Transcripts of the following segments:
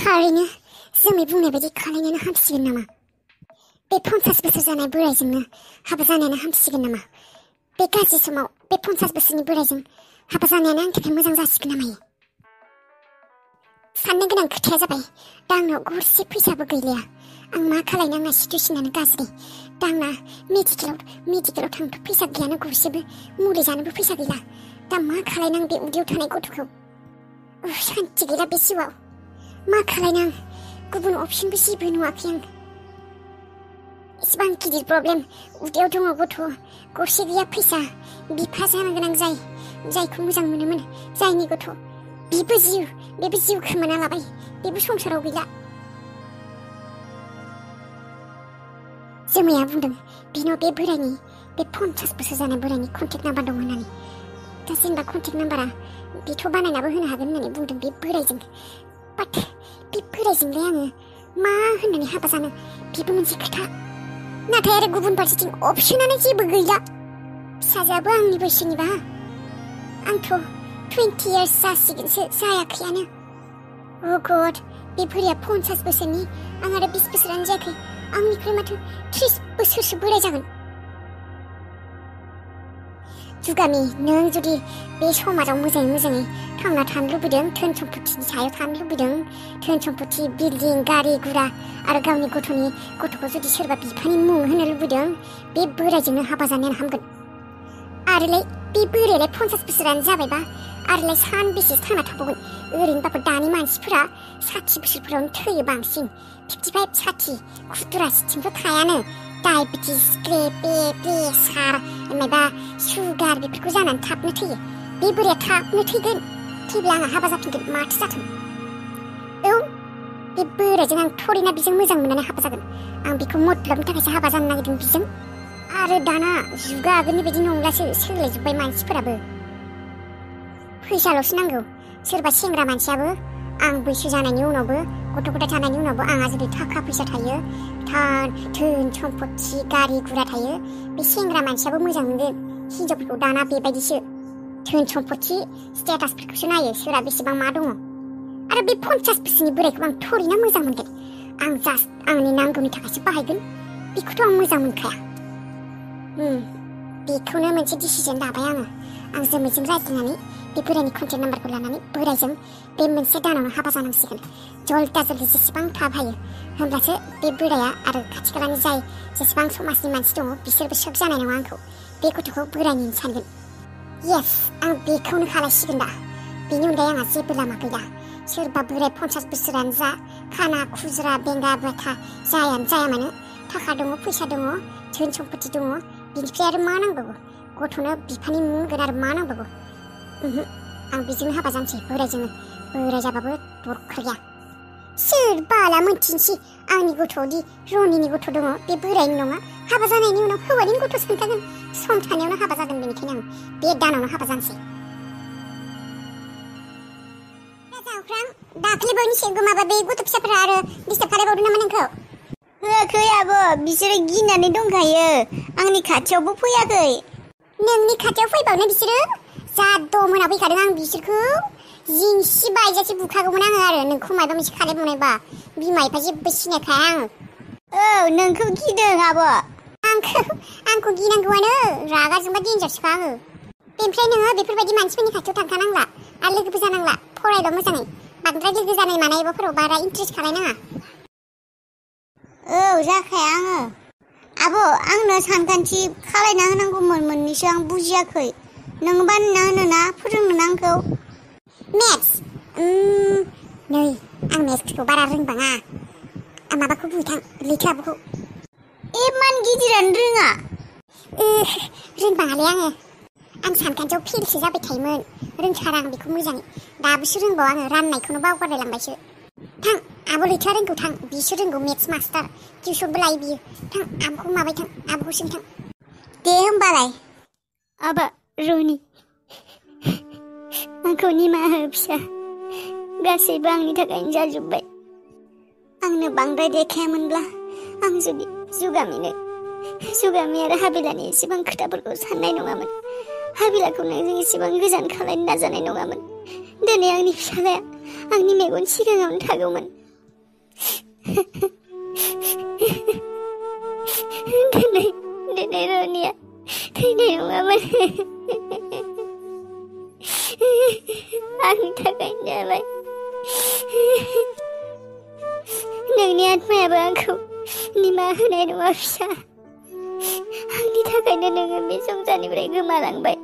थारैनो जोंनि बुंनाय बायदि खालायनायानो हामसिगोन नामा? बे 50 बोसोर जानाय बोरायजोंनो हाबा जानायानो हामसिगोन नामा? बे गाज्रि समाव बे 50 बोसोरनि बोरायजों हाबा जानायानो आंनि थाखाय मोजां जासिगोन नामा? साननो गोनां खोथाया जाबाय, दा आंनाव गरसे फैसाबो गैलिया। आं मा खालायनो, आंना सिटुएसनानो गाज्रि। दा आंना मेडिकेलाव थांनो फैसा गैयानो गरसेबो, मुलि जानोबो फैसा गैला। दा मा खालायनो आं बे उदैयाव थानाय गथ'खौ? सान्थि गैला बे जिउआव। मा खालायनो आं? गुबुन अपसनबो जेबो नुवाखै आं। इसिबां गिदिर प्रब्लेम, उदैयाव दङ गथ', गरसे गैया फैसा। बिफा जानो गोनां जायखौ मोजां मोनोमोन, जायनि गथ', बेबो जिउ खोमाना लाबाय, बेबो संसाराव गैला। जोमैया बुंदों बेनाव बे बोरायनि, बे 50 बोसोर जानाय बोरायनि कन्टेक्ट नाम्बार दं होननानै। दा जेनेबा कन्टेक्ट नाम्बारा बेथ' बानायनाबो होनो हागोन होननानै बुंदों बे बोरायजों। बाट बे बोरायजोंलाय आङो मा होननानै हाबा जानो? बेबो मोनसे खोथा। नाथाय आरो गुबुन फारसेथिं अपसनानो जेबो गैला। फिसाजोआबो आंनि बैसोनिबा। आंथ' 20 इयार्स जासिगोनसो, जायाखैयानो। अ गड, बे बोराया 50 बोसोरनि, आं आरो 20 बोसोरानो जायाखै। आंनिख्रुइ माथो 30 बोसोरसो बोराय जागोन। जुगामि, नों जुदि बे समाजाव मोजाङै थांना थानो लुबैदों, धोन सम्पतिनि सायाव थानो लुबैदों, धोन सम्पति, बिल्डिं, गारि गुरा आरो गावनि गथ'खौ जुदि सोरबा बिफानि मुं होनो लुबैदों, बे बोरायजोंनो हाबा जानायानो हामगोन। आरोलाय बे बोरायालाय 50 बोसोरानो जाबायबा आरोलाय सानबेसे थांना थाबावगोन? ओरैनोबाबो दानि मानसिफोरा 60 बोसोरफोरावनो थैयो बांसिन। 55, 60 खुथुरासिथिंथ' थायानो। डायबेटिस, प्रेसार, माबा सुगार बेफोरखौ जानानै थाबनो थैयो। बे बोराया थाबनो थैगोन। थैब्ला आंहा हाबा जाफिनगोन, माथो जाथों? औ, बे बोरायजों आं थरिना बेजों मोजां मोननानै हाबा जागोन। आं बेखौ मदलबनि थाखायसो हाबा जानो नागिरदों बेजों। आरो दाना जुगा आगोलनि बायदि नंलासो, सोलायजोब्बाय मानसिफोराबो। फैसाल'सो नांगौ। सोरबा सेंग्रा मानसियाबो आं बैसो जानायनि उनावबो, गथ' गथाय थानायनि उनावबो आंहा जुदि थाखा फैसा थायो, धोन सम्पति, गारि गुरा थायो, बे सेंग्रा मानसियाबो मोजां मोनगोन हिनजावफोरखौ। दाना बेबायदिसो धोन सम्पति, स्टेटासफोरखौसो नायो, सोरहा बेसेबां मा दङ। आरो बे 50 बोसोरनि बोरायखौ आं थरिना मोजां मोनगोन? आं जास्ट आंनि नांगौनि थाखायसो बाहायगोन। बेखौथ' आं मोजां मोनखाया। बेखौनो मोनसे डिसिजन लाबाय आङो। आं जोमैजों रायज्लायनानै बे बोरायनि कन्टेक्ट नाम्बारखौ लानानै बोरायजों बे मोनसे दानावनो हाबा जानांसिगोन। जल्दा जल्दि जेसेबां थाब हायो, होमब्लासो बे बोराया आरो खाथि खालानि जेसेबां समाजनि मानसि दङ बिसोरबो शक जानाय नङा आंखौ। बे गथ'खौ बोरायनि सानगोन। येस, आं बेखौनो खालायसिगोन दा। बेनि अनगायै आंहा जेबो लामा गैला। सोरबा बोराय 50 बोसोरानो जा, खाना खुज्रा बेंगा बेथा जायानो जाया मानो, थाखा दङ, फैसा दङ, धोन सम्पति दङ, बिनिफ्राय आरो मा नांबावगौ? गथ'नो बिफानि मुं होगोन आरो मा नांबावगौ? आं बेजोंनो हाबा जानोसै, बोरायजोंनो। बोराय जाबाबो दरखार गैया। सोर बाला मोनथिनोसै आंनि गथ'आवदि रनिनि गथ' दङ, बे बोरायनि नङा। हाबा जानायनि उनाव हौवानि गथ' सानखागोन। सम थानायावनो हाबा जागोन, बेनिखायनो आं बे दानावनो हाबा जानोसै। दाख्लैबावनि सिगां माबा बे गथ' फिसाफोरा आरो डिस्टार्ब खालायबावदों नामा नोंखौ? होआखै आब', बिसोरो गिनानै दंखायो। आंनि खाथियावबो फैयाखै। नोंनि खाथियाव फैबावनो बिसोरो? जाद' मोना फैखादों आं बिसोरखौ। जिंसि बायजासे बुखागौमोन आङो आरो नोंखौ माबा मोनसे खालायबावनायबा। बिमा बिफा जेबो सिनायखाया आं। औ, नोंखौ गिदों आब'। आंखौ गिनांगौआनो, रागा जोंबा देन्जारसोखा आङो। बेनिफ्राय नोङो बेफोरबायदि मानसिफोरनि खाथियाव थांखानांला आरो लोगोबो जानांला। फरायल' मोजाङै। बांद्राय लोगो जानाय मानायफोराव बारा इन्ट्रेस्ट खालायनाङा। औ, जाखाया आङो। आब', आंनो सानखान्थि खालायना होनांगौमोन मोननैसो, आं बुजियाखै। नों बानायना होनोना, फोरोंनो आंखौ? मेथ्स? नै, आं मेथ्सखौ बारा रोंबाङा। आं माबाखौ बुंथां, लैथो आब'खौ। एमान गिदिरानो रोङा? रोंबाङालै आङो। आं सानखान्थियाव फेलसो जाबाय थायोमोन। रोंथारा आं बेखौ मोजाङै। दाबोसो रोंबाव आङो, राननायखौनो बावगारलायलांबायसो। थां, आब' लैथोआ रोंगौ, थां। बिसो रोंगौ, मेथ्स मास्टार। टिउसनबो लायो बियो। थां, आब'खौ माबाय थां, आब'खौ सों थां। दे होमबालाय। आबा, रनि, आंखौ निमाहा हो फिसा। गासैबो आंनि थाखायनो जाजोब्बाय। आंनो बांद्राय देखायामोनब्ला आं जुदि जुगामि आरो हाबिलानि एसेबां खोथाफोरखौ साननाय नङामोन। हाबिलाखौ नोंजों एसेबां गोजान खालायनो नाजानाय नङामोन। दिनै आंनि फिसालाया आंनि मेगन सिगाङावनो थागौमोन। दिनै रनिया थैनाय नङामोन आंनि थाखायनो जाबाय नोंनि आत्मायाबो आंखौ निमाहा होनाय नङा फिसा आंनि थाखायनो नोङो बे संसारनिफ्राय गोमालांबाय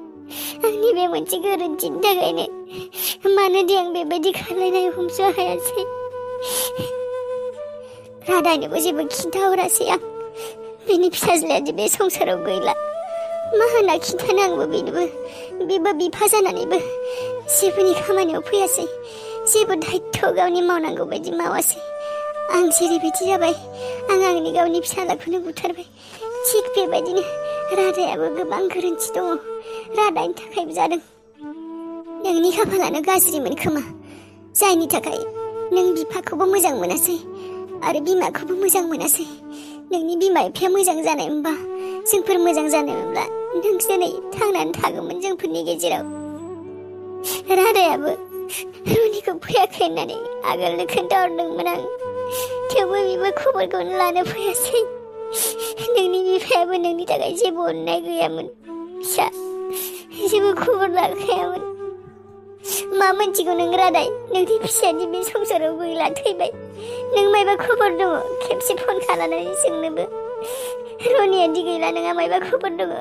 आंनि बे मोनसे गोरोन्थिनि थाखायनो मानोदि आं बेबायदि खालायनाय हमस' हायासै रादानोबो जेबो खिन्थाहरासै आं बेनि फिसाज्लायादि बे संसाराव गैला मा होनना खिन्थानो आंबो बेबो बिफा जानानैबो जेबोनि खामानियाव फैयासै जेबो दायित्व गावनि मावनांगौ बायदि मावासै आं जेरैबायदि जाबाय आं आंनि गावनि फिसालाखौनो बुथारबाय थिग बेबायदिनो रादायाबो गोबां गोरोन्थि दङ रादानि थाखायबो जादों नोंनि खाफालानो गाज्रिमोन खोमा जायनि थाखाय नों बिफाखौबो मोजां मोनासै आरो बिमाखौबो मोजां मोनासै नोंनि बिमा बिफाया मोजां जानायमोनबा जोंफोर मोजां जानायमोनब्ला नों दिनै थांनानै थागौमोन जोंफोरनि गेजेराव रादायाबो रनिखौ फैयाखै होननानै आगोलनो खोन्थाहरदोंमोन आं थेवबो बिबो खबरखौनो लानो फैयासै नोंनि बिफायाबो नोंनि थाखाय जेबो अननाय गैयामोन फिसा जेबो खबर लाखायामोन मा मोनथिगौ नों रादाय नोंनि फिसायादि बे संसाराव गैला थैबाय नों मायबा खबर दङ खेबसे फन खालामनानै सोंनोबो रनियादि गैला नोंहा मायबा खबर दङ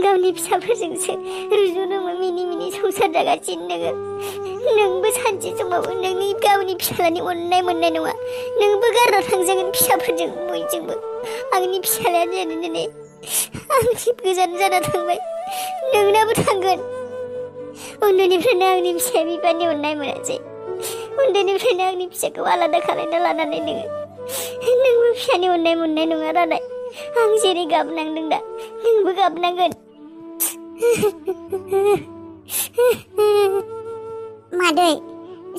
गावनि फिसाफोरजोंसो रुजुनो मिनि मिनि संसार जागासिनो नोङो नोंबो सानसे समाव नोंनि गावनि फिसालानि अननाय मोननाय नङा नोंबो गारना थांजागोन फिसाफोरजों बयजोंबो आंनि फिसालाया दिनै आंनि गोजान जाना थांबाय नोंनाबो थांगोन उन्दैनिफ्रायनो आंनि फिसाया बिफानि अननाय मोनासै उन्दैनिफ्रायनो आंनि फिसाखौ आलादा खालायना लानानै नोंबो फिसानि अननाय मोननाय नङा रादाय आं जेरै गाबनांदों दा नोंबो गाबनांगोन मादै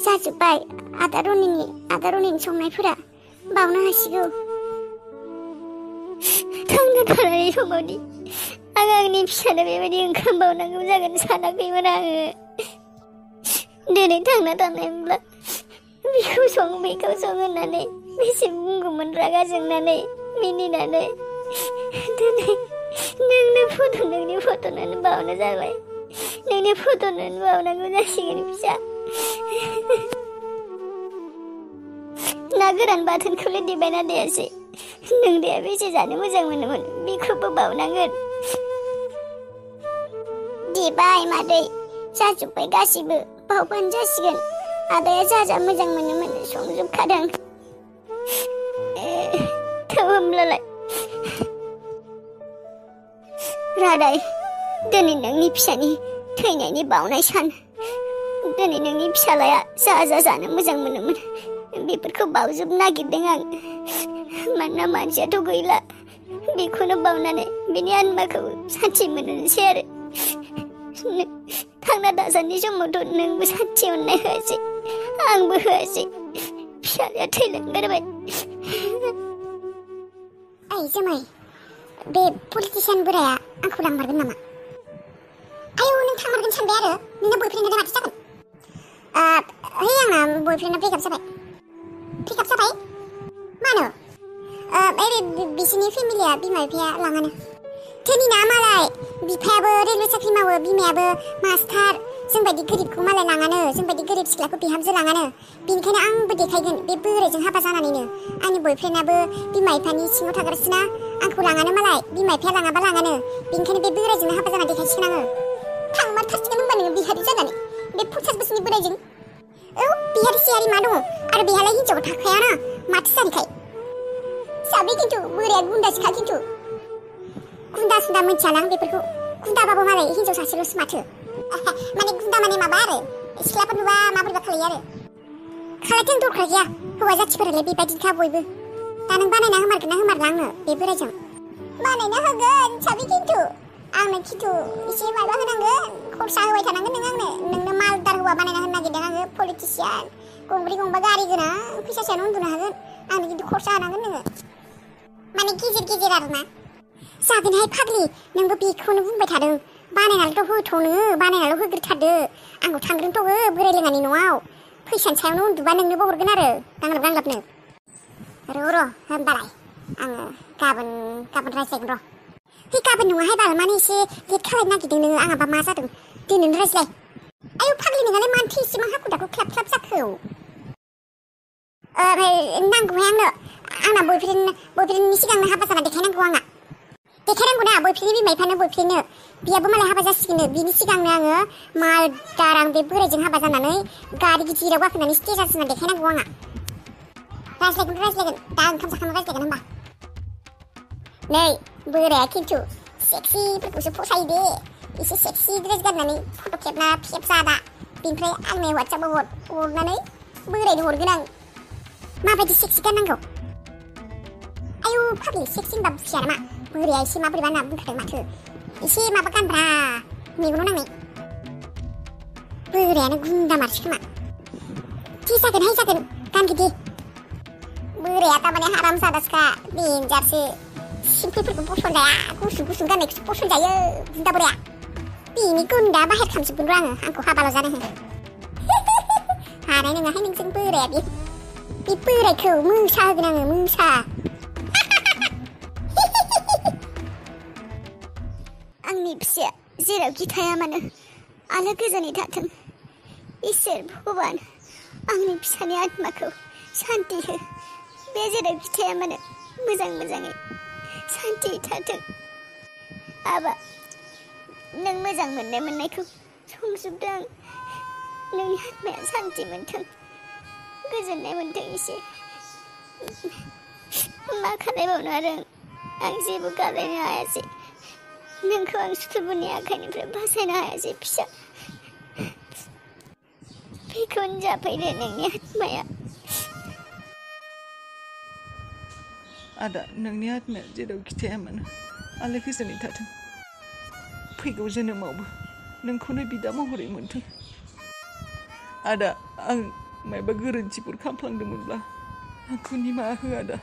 जाजोब्बाय आदा रनिनि संनायफोरा बावनो हासिगौ थांना थानाय समावदि आं आंनि फिसानो बेबायदि ओंखाम बावनांगौ जागोन सानाखैमोन आङो दिनै थांना थानायमोनब्ला बेखौ सं बेखौ सं होननानै बेसे बुंगौमोन रागा जोंनानै मिनिनानै दिनै नोंनि फट'नो बावनो जाबाय नोंनि फट'नो बावनांगौ जासिगोन फिसा ना गोरान बाथोनखौलाय देबायना देयासै नों दे बेसे जानो मोजां मोनोमोन बेखौबो बावनांगोन देबाय मादै जाजोब्बाय गासिबो बावबानो जासिगोन आदाया जा मोजां मोनोमोन संजोबखादों थौ होमब्लालाय रादाय दिनै नोंनि फिसानि थैनायनि बावनाय सान दिनै नोंनि फिसालाया जा जानो मोजां मोनोमोन बेफोरखौ बावजोब नागिरदों आं मानोना मानसियाथ' गैला बेखौनो बावनानै बेनि आत्माखौ सान्थि मोननोसै आरो थांना दासान्दि समावथ' नोंबो सान्थि अननाय होआसै आंबो होआसै फिसालाया थैलांगारबाय ओइ जोमै बे पलिटिसियान बोराया आंखौ लांमारगोन नामा आयौ नों थांमारगोन सानबाय आरो नोंना बयफ्रेन्डा माथो जागोन आंना बयफ्रेन्डा ब्रेकआप जाबाय मानो बिसिनि फेमिलिया बिमा बिफाया लाङानो धोनिना मालाय बिफायाबो रेलवे साख्रि मावो बिमायाबो मास्टार जोंबायदि गोरिबखौ मालाय लाङानो जोंबायदि गोरिब सिख्लाखौ बिहामजो लाङानो बेनिखायनो आंबो देखायगोन बे बोरायजों हाबा जानानैनो आंनि बयफ्रेन्डाबो बिमा बिफानि सिङाव थाग्रासोना आंखौ लाङानो मालाय बिमा बिफाया लाङाबा लाङानो बेनिखायनो बे बोरायजोंनो हाबा जाना देखायसिगोन आङो थांमारथारसिगोन होनबा नोङो बिहारि जानानै बे 50 बोसोरनि बोरायजों औ बिहारि सिहारि मा दङ आरो बेहालाय हिनजाव थाखायाना माथो जारिखाय साबे खिन्थु बोराया गुन्दासोखा खिन्थु गुन्दा मोनथियाना आं बेफोरखौ गुन्दाबाबो मालाय हिनजाव सासेल'सो माथो माने गुन्दा माने माबा आरो सिख्लाफोर नुबा माबोरैबा खालायो आरो खालायथों दरखार गैया हौवा जाथिफोरालाय बेबायदिखा बयबो दा नों बानायना होमारगोन ना होमारला आंनो बे बोरायजों बानायना होगोन साबे खिन्थु आंनो खिन्थु एसे माबा होनांगोन खरसा होबाय थानांगोन नोंनो मालदार हौवा बानायना होनो नागिरदों आङो पलिटिसियान गंब्रै गंबा गारि गोनां फैसासेयानो उन्दुनो हागोन आंनो खिन्थु खरसा होनांगोन नोङो माने गेजेर आरोना जागोनहाय फाग्लि नोंबो बेखौनो बुंबाय थादों बानायनानैथ' होथ'नो बानायनानैल' होग्रोथारदो आंखौ थांग्रोनोथ' बोराय लोङानि न'आव फैसानि सायावनो उन्दुबा नोंनोबो हरगोन आरो गांलाबनो र' होनबालाय आङो गाबोन रायज्लायगोन र'। है गाबोन नङाहाय बाल माने एसे लेट खालामनो नागिरदों नोङो आंहाबा मा जादों दिनैनो रायज्लाय। आयौ फाग्लि नोंहालाय मानोथो इसेबां हाखु दाखु ख्लाब ख्लाब जाखो? ओमफ्राय नांगौहाय आंना बयफ्रेन्डनि सिगांनो हाबा जाना देखायनांगौ आंहा। देखायनांगौ ना बयफ्रेन्डनि बिमा बिफानो बयफ्रेन्डनो बियाबो मालाय हाबा जासिगोन बिनि सिगांनो आङो मालदार आं बे बोराइजों हाबा जानानै गारि गिदिराव गाखोनानै स्टेटास होना देखायनांगौ आंहा। रायज्लायगोन दा ओंखाम जाखांना रायज्लायगोन होनबा। नै बोराया खिन्थु सेक्सिफोरखौसो फसायो दे एसे सेक्सि ड्रेस गाननानै फट' खेबजा दा बेनिफ्राय आंनो वाट्सएपआव हरनानै बोरायनो हरगोन आं माबायदि सेक्सि गाननांगौ। आयौ फाग्लि सेक्सि होनबा बुजिया नामा बोराया एसे माबोरैबा होनना बुंखादों माथो एसे माबा गानब्रा मेगनाव नांनाय। बोरायानो गुन्दा मारसि खोमा। दे जागोन गानगोन दे। बोराया थारमाने हाराम जादासखा देन्जारसो सिम्पोलफोरखौ पसन जाया गुसुं गाननायखौसो पसन जायो गुन्दा बोराया। बेनि गुन्दा बाहेर खालामजोबगोन र' आंखौ हाबाल' जानो हो। हानाय नङाहाय नोंजों बोराया बे बोरायखौ मोसा होगोन आङो मोसा। आंनि फिसाया जेरावखि थाया मानो आलो गोजोनै थाथों। इसोर भगबान आंनि फिसानि आत्माखौ सान्ति हो। बे जेरावखि थाया मानो मोजाङै सान्ति थाथों। आबा नों मोजां मोननायखौ संजोबदों आं। नोंनि आत्माया सान्ति मोनथों गोजोननाय मोनथों एसे। मा खालायबावनो आरो आं जेबो खालायनो हायासै। नोंखौ आं सुथुरफोरनि आखाइनिफ्राय बासायनो हायासै फिसा। बेखौनो जाफैदो नोंनि आत्माया। आदा नोंनि आत्माया जेरावखि थाया मानो आलो गोजोनै थाथों। फैगौ जोनोमावबो नोंखौनो बिदा महरै मोनथों। आदा आं मायबा गोरोन्थिफोर खालामफ्लांदोंमोनब्ला आंखौ निमाहा हो आदा।